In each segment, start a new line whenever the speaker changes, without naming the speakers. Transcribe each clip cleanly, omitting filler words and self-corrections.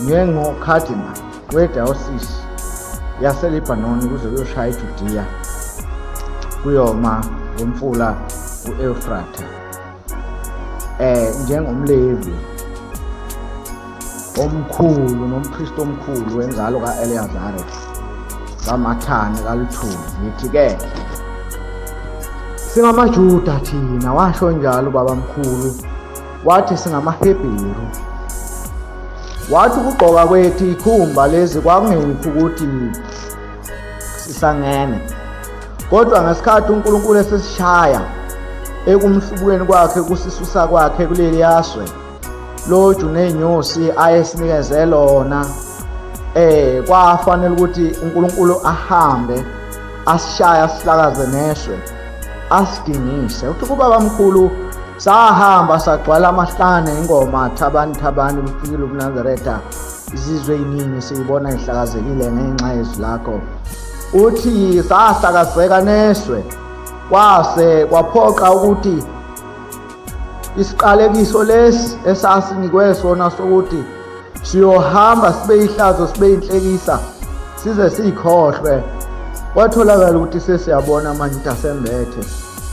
Njengo-cardinal wedayosisi yaseLebanon kuze kuyoshaya iJudiya kuyoma ngomfula u-Eufrathe njengomLevi omkhulu nompristi omkhulu wenzalo ka-Eleyazare kaMathane kaLuthuli, ngithi-ke singamaJuda thina, washo njalo ubabamkhulu, wathi singamaHebheru. Wathi ukugqoka kwethu ikhumba lezi kwakungekho ukuthi sisangene, kodwa ngesikhathi uNkulunkulu esesishaya ekumhlubukeni kwakhe, kusisusa kwakhe kuleli yazwe loju nenyosi ayesinikeze lona, kwafanele ukuthi uNkulunkulu ahambe asishaye asihlakaze neswe asidingise. Uthi kubaba mkhulu sahamba sagcwala amahlane ingoma thabani thabani kufikile ubuNazaretha, izizwe eziningi siyibona ihlakazekile ngenxa yezwi lakho. Uthi sahlakazeka neswe kwase kwaphoqa ukuthi isiqalekiso lesi esasinikwe sona sokuthi siyohamba sibe ihlazo sibe inhlekisa size siyikhohlwe, kwatholakala ukuthi sesiyabona manje ukuthi asembethe,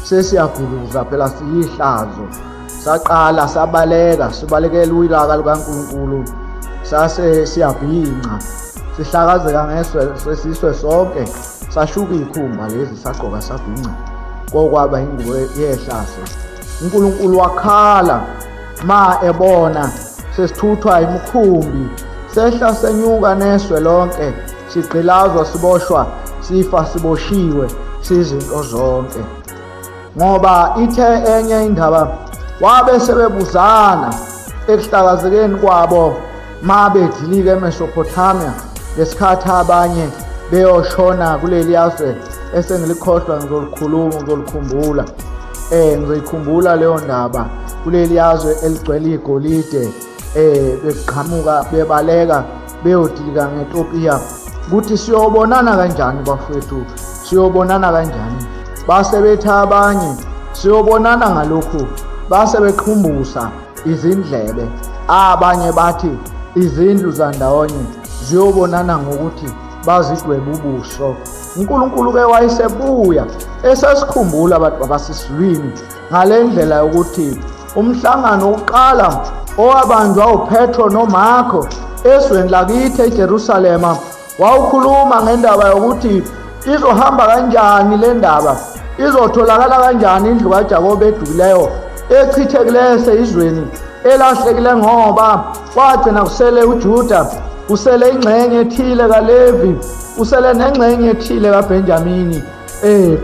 sesiyaguluza phela siyihlazo. Saqala sabaleka sibalekela ulaka lukaNkulunkulu, sase siyabhinca sihlakazeka ngeswe sesiswe sonke, sashuka ikhumba lezi sagqoka sabhinca kokwaba ingubo yehlazo. uNkulunkulu wakhala ma ebona sesithuthwa imikhumbi, sehla senyuka neswe lonke, sigqilazwa siboshwa sifa siboshiwe sizinto zonke. Ngoba ithe enye indaba wabe sebebuzana ekuhlakazekeni kwabo ma bedilika eMesopotamia ngesikhathi abanye beyoshona kuleli yazwe esengilikhohlwa, ngizolikhuluma ngizolikhumbula, ngizoyikhumbula leyo ndaba, kuleli yazwe eligcwele igolide, beqhamuka bebaleka beyodilika ngeTopiya, ukuthi siyobonana kanjani bafowethu, siyobonana kanjani? Base bethi abanye siyobonana ngalokhu, base beqhumbusa izindlebe, abanye bathi izindlu zandawonye ziyobonana ngokuthi bazidwebe ubuso. uNkulunkulu ke wayesebuya esesikhumbula abantu abasesizulwini ngale ndlela yokuthi umhlangano wokuqala owabanjwa uPetro noMarko ezweni lakithi eJerusalema wawukhuluma ngendaba yokuthi izohamba kanjani le ndaba, izotholakala kanjani indlu kaJakobe edukileyo echithekileyo eseyizweni elahlekile, ngoba kwagcina kusele uJuda, kusele ingxenye ethile kaLevi, kusele nengxenye ethile kaBenjamini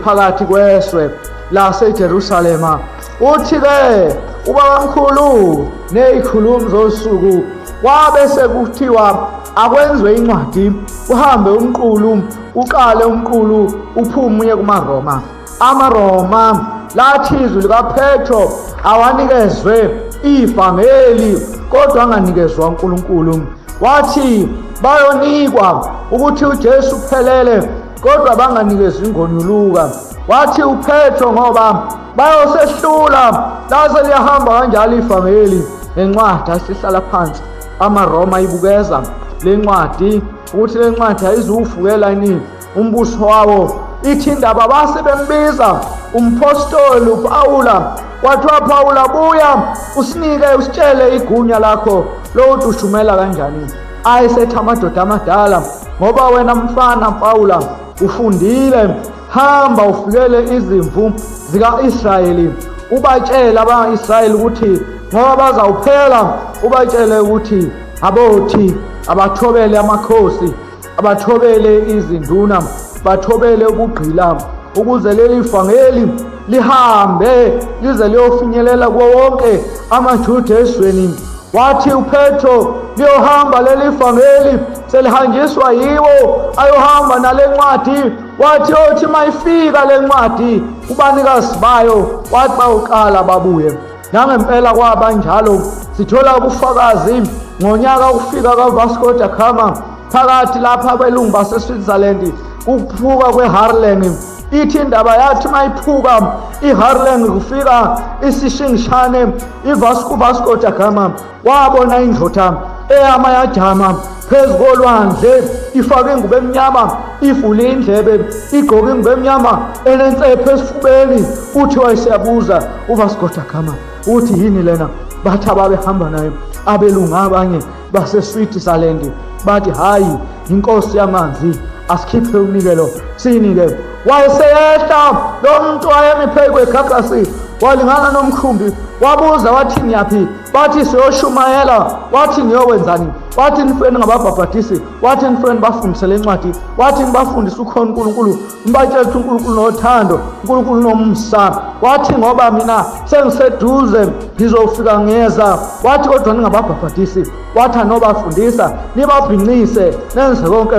phakathi kweswe laseJerusalema. Uthi-ke ubabamkhulu nezikhulumi zosuku kwabe sekuthiwa akwenziwe incwadi, uhambe umqulu, uqale umqulu uphume uye kumaRoma. AmaRoma lathi izwi likaPetro awanikezwe ivangeli kodwa anganikezwa uNkulunkulu. Wathi bayonikwa ukuthi uJesu uphelele kodwa banganikezwa ingonyuluka. Wathi uPetro ngoba bayosehlula, laze liyahamba kanjalo ivangeli ngencwadi. Asihlala phansi amaRoma ibukeza lencwadi ukuthi lencwadi ayizufukela yini umbuso wawo. Ithi indaba base bembiza umpostoli uPawula, kwathiwa Pawula buya usinike usitshele igunya lakho lokuthi ushumela kanjani. Ayesethi amadoda amadala, ngoba wena mfana Pawula ufundile, hamba ufikele izimvu zika-Israyeli, ubatshele aba-Israyeli ukuthi ngoba bazawuphela, ubatshele ukuthi abothi abathobele amakhosi, abathobele izinduna, bathobele ukugqila, ukuze leli vangeli lihambe lize liyofinyelela kuwo wonke amaJuda ezweni. Wathi uPetro liyohamba leli vangeli selihanjiswa yiwo, ayohamba nale ncwadi. Wathi othi mayifika le ncwadi kubanikazi bayo, wathi bawuqala babuye. Nangempela kwaba njalo. Sithola ubufakazi ngonyaka ukufika kaVasco da Gama phakathi lapha abelungu baseSwitzerland, ukuphuka kweHaarlem. Ithi indaba yathi mayiphuka iHarlem kufika isishingishane iVasco Vasco da Gama wabona indoda eyama yajama phezu kolwandle ifake ingubo emnyama ivule indlebe igqoke ingubo emnyama enensephe esifubeni. Uthi wayeseyabuza uVasco da Gama uthi yini lena? Bathi ababehamba naye abelungu abanye baseSwitzerland bathi hhayi inkosi yamanzi asikhiphe umnikelo siyinike. Wayeseyehla lo muntu wayemi phezu kwegagasi walingana nomkhumbi wabuza wathi niyaphi? Bathi siyoshumayela. Wathi niyokwenzani? Wathi nifeni ngababhabhadisi. Wathi nifeni bafundisele incwadi. Wathi nibafundise ukhona uNkulunkulu, nibatshele ukuthi uNkulunkulu nothando, uNkulunkulu nomsa. Wathi ngoba mina sengiseduze ngizofika ngiyeza. Wathi kodwa ningababhabhadisi. Wathi anobafundisa nibabhincise nenze konke.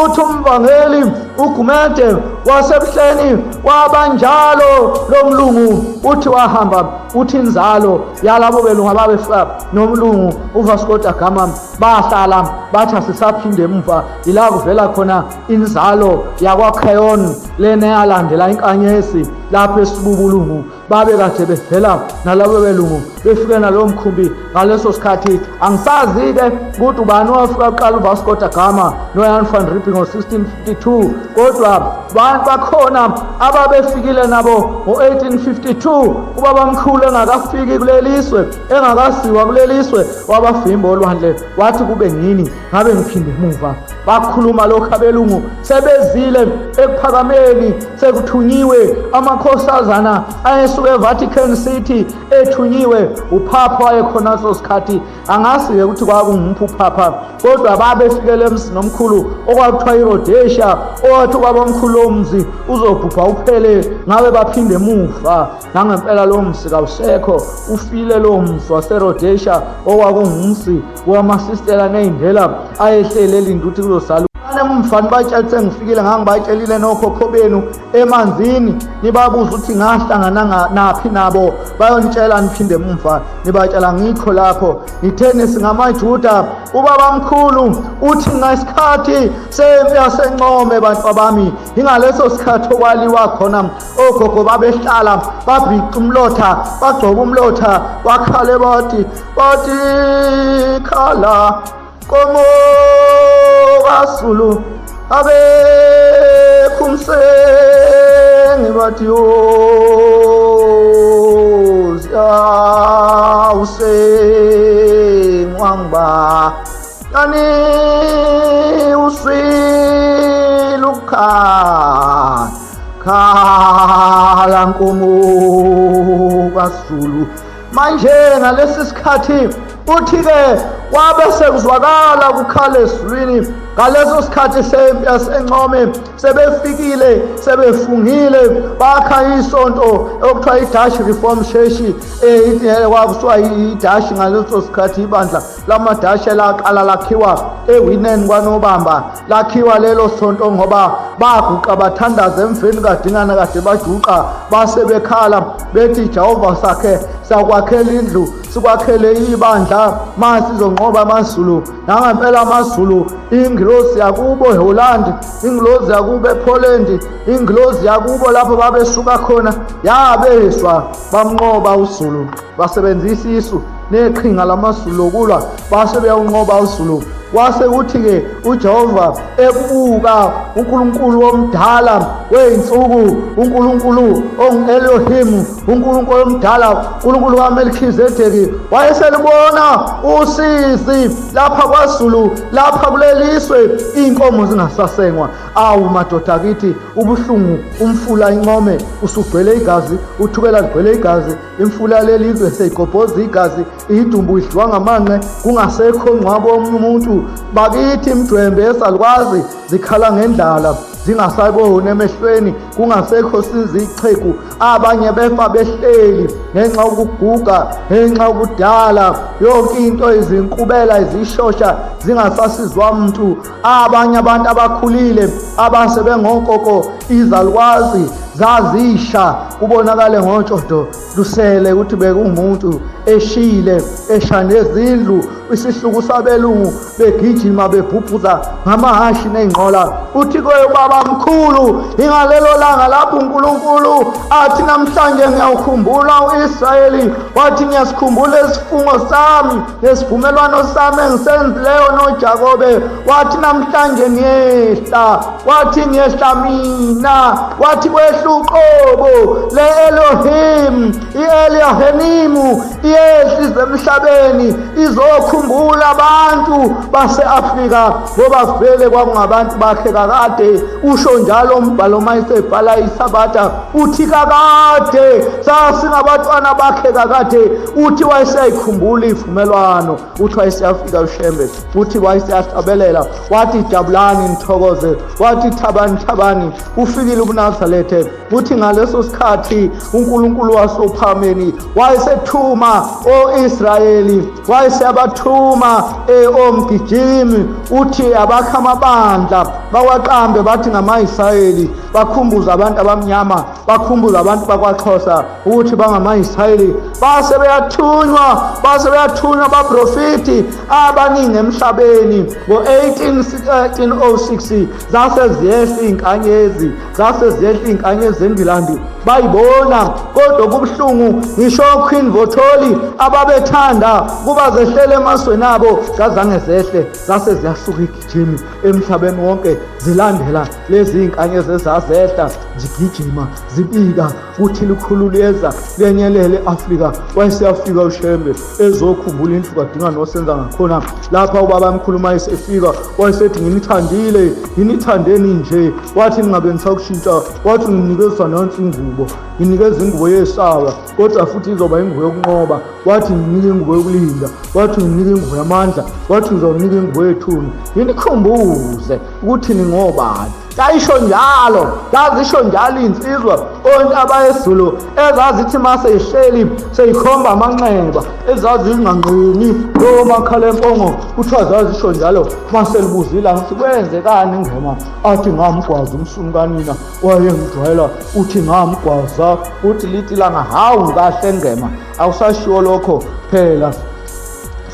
Uthi umvangeli uGumede wasebuhleni wabanjalo lo mlungu. Uthi wahamba, uthi inzalo yalabo belungu ababefika nomlungu uVasco da Gama bahlala bathi asisaphinde emuva. Ila kuvela khona inzalo yakwaCayon lena yalandela inkanyezi lapho esibubulungu babe kade bevela nalabo belungu befike nalowo mkhumbi ngaleso sikhathi. Angisazi-ke ukuthi ubani owafika kuqala uVasco da Gama noJan van Riebeeck ngo-1652, kodwa bakhona ababefikile nabo ngo-1852 ubabamkhulu engakafiki kuleli zwe, engakasiwa kuleli zwe, wabavimba olwandle wathi kube ngini ngabe ngiphinde emuva. Bakhuluma lokhu abelungu sebezile ekuphakameni, sekuthunyiwe amakhosazana ayesuke eVatican City ethunyiwe uphapha wayekhona leso sikhathi. Angazi-ke ukuthi kwakungumuphi uphapha, kodwa babefikele emzini omkhulu okwakuthiwa iRhodesia, owathi ubabamkhulu lo mzi uzobhubha uphele ngabe baphinde emuva. Nangempela lowo mzi kawusekho, ufile lowo mzi waseRhodesia okwakungumzi wamasistela ney'ndela ayehleli elinde ukuthi kuzosala umfana. Batshela sengifikile, ngangibatshelile nokhokho benu emanzini, nibabuza ukuthi ngahlangana naphi nabo, bayonitshela niphinde emumva. Nibatshela ngikho lapho ngitheni singamaJuda. Ubabamkhulu uthi ngesikhathi sempi yaseNcome bantu bami, ingaleso sikhathi okwaliwa khona ogogo babehlala babhica umlotha bagcoba umlotha bakhale bathi bathi khala komo kaZulu abekho umsengi bathi awusengwangba kani uswile ukukhala khala nkomo kaZulu. Manje ngalesi sikhathi uthi-ke kwabe sekuzwakala kukhala ezulwini ngaleso sikhathi sempi yaseNcome, sebefikile sebefungile bakha isonto okuthiwa i-Dutch Reform Church, kwakuthiwa i-Dutch ngaleso sikhathi, ibandla lamaDashi elaqala lakhiwa eWineni kwaNobamba. Lakhiwa lelo sonto ngoba baguqa bathandaza emveni kadingana kade bajuqa base bekhala bethi Jehova sakhe sakwakhela indlu sikwakhele ibandla ma sizonqoba amaZulu. Nangempela amaZulu, ingilosi yakubo eHolland, ingilosi yakubo ePoland, ingilosi yakubo lapho babesuka khona yabeswa, bamnqoba uZulu. Basebenzisa isu neqhinga lamaZulu lokulwa base beyawunqoba uZulu. Kwase kuthi-ke uJehova ekubuka uNkulunkulu omdala wey'nsuku, uNkulunkulu ongu-Elohimu, uNkulunkulu omdala, uNkulunkulu kaMelkhizedeki, wayeselubona usizi lapha kwaZulu, lapha kuleli zwe iy'nkomo zingasasengwa. Awu madoda akithi, ubuhlungu, umfula iNcome usugcwele igazi, uThukela ligcwele igazi, imfula leli zwe seyigobhoza igazi, idumbu idliwa ngamanqe, kungasekho ngcwabo omunye umuntu. Bakithi imdwembe esalukwazi zikhala ngendlala, zingasaboni emehlweni, kungasekho siza ixhegu, abanye befa behleli Ngenxa yokuguga, ngenxa yobudala, yonke into izinkubela, izishosha zingasasizwa muntu. Abanye abantu abakhulile abase bengokoko, izalukwazi zazisha, kubonakale ngotshodo lusele ukuthi bekuwumuntu eshile, esha nezindlu, isihluku sabelungu begijima bebhubhuza ngamahhashi ney'nqola. Uthi kuye ubaba mkhulu, ingalelo langa lapho uNkulunkulu athi namhlanje ngiyawukhumbula u-Israyeli, wathi ngiyasikhumbula isifungo sami nesivumelwano sami engisenzileyo noJakobe, wathi namhlanje ngiyehla, wathi ngiyehla mina, wathi kwehla uqobo le-Elohim, i-Elohenimu iyehla emhlabeni izokhumbula abantu base-Afrika, ngoba vele kwakungabantu bakhe kakade. Usho njalo umbhalo uma esebhala iSabatha, uthi kakade sasingabatwana bakhe kakade. Uthi wayeseyikhumbula ivumelwano, uthi wayeseyafika uShembe, uthi wayeseyahlabelela, wathi jabulani nithokoze, wathi thabani thabani, ufikile ubuNazaretha. Uthi ngaleso sikhathi uNkulunkulu wasophameni wayesethuma o-Israyeli, wayeseyabathuma omgijimi, uthi abakha amabandla bawaqambe bathi ngama-Israyeli, bakhumbuza abantu abamnyama, bakhumbuza abantu bakwaXhosa ukuthi bangama-Israyeli. Base beyathunywa, base beyathunywa abaprofiti abaningi emhlabeni. Ngo-1806 zase ziyehla iy'nkanyezi, zase ziyehla iy'nkanyezi eNgilandi, bayibona. Kodwa kubuhlungu, ngisho oQueen Votholi ababethanda kuba zehlele emazweni abo, zazange zehle, zase ziyasuka igijimi emhlabeni wonke zilandela lezi iy'nkanyezi ezazehla zigijima zibika kuthi likhulu liyeza lenyelele e-Afrika. Wayeseyafika uShembe ezokhumbula indlu kadinga nosenza ngakhona lapha. Ubaba mkhulu esefika wayesethi nginithandile, nginithandeni nje, wathi ningabe nisakushintsha, wathi nginikeza nansi ingubo, nginikeza ingubo yesawa, kodwa futhi izoba ingubo yokunqoba, wathi nginika ingubo yokulinda, wathi nginika ingubo yamandla, wathi ngizawunika ingubo yethuni, nginikhumbuze ukuthi ningobani. Yayisho njalo, zazisho njalo iy'nsizwa ontabayezulu ezazithi uma seyihleli seyikhomba amanxeba, ezazinganqini lowo makhala empongo, kuthiwa zazisho njalo uma selibuzile angithi kwenzekani ngema, athi ngamgwaza umsunu kanina wayengijwayela, uthi ngamgwaza, uthi lithi langa hawu kahle ngema, awusashiwo lokho phela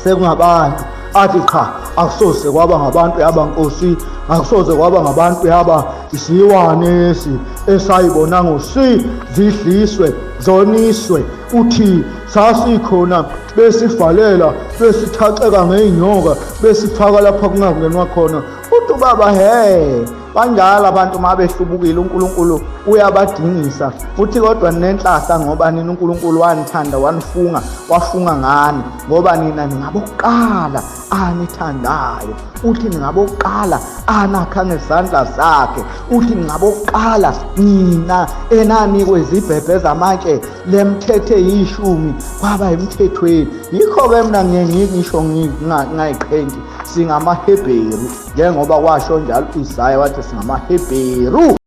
sekungabantu. Athi cha, akusoze kwaba ngabantu yaba nkosi, akusoze kwaba ngabantu yaba isiwane esi esayibona ngosi zidliswe zoniswe. Uthi sasikhona besivalela, besithaxeka ngey'nyoka, besifaka lapha kungangenwa khona. Uthi ubaba he, banjalo abantu uma behlubukile, uNkulunkulu uyabadingisa. Futhi kodwa ninenhlahla ngoba nina uNkulunkulu wanithanda, wanifunga, wafunga ngani, ngoba nina ningabokuqala anithandayo. Uthi ningabokuqala anakha ngezandla zakhe, uthi ningabokuqala nina enanikwe izibhebhe zamatshe lemthetho eyishumi, kwaba emthethweni. Yikho-ke mina ngiye ngisho ngingayiqhenki, singamaHebheru, njengoba kwasho njalo u-Isaya wathi singamaHebheru.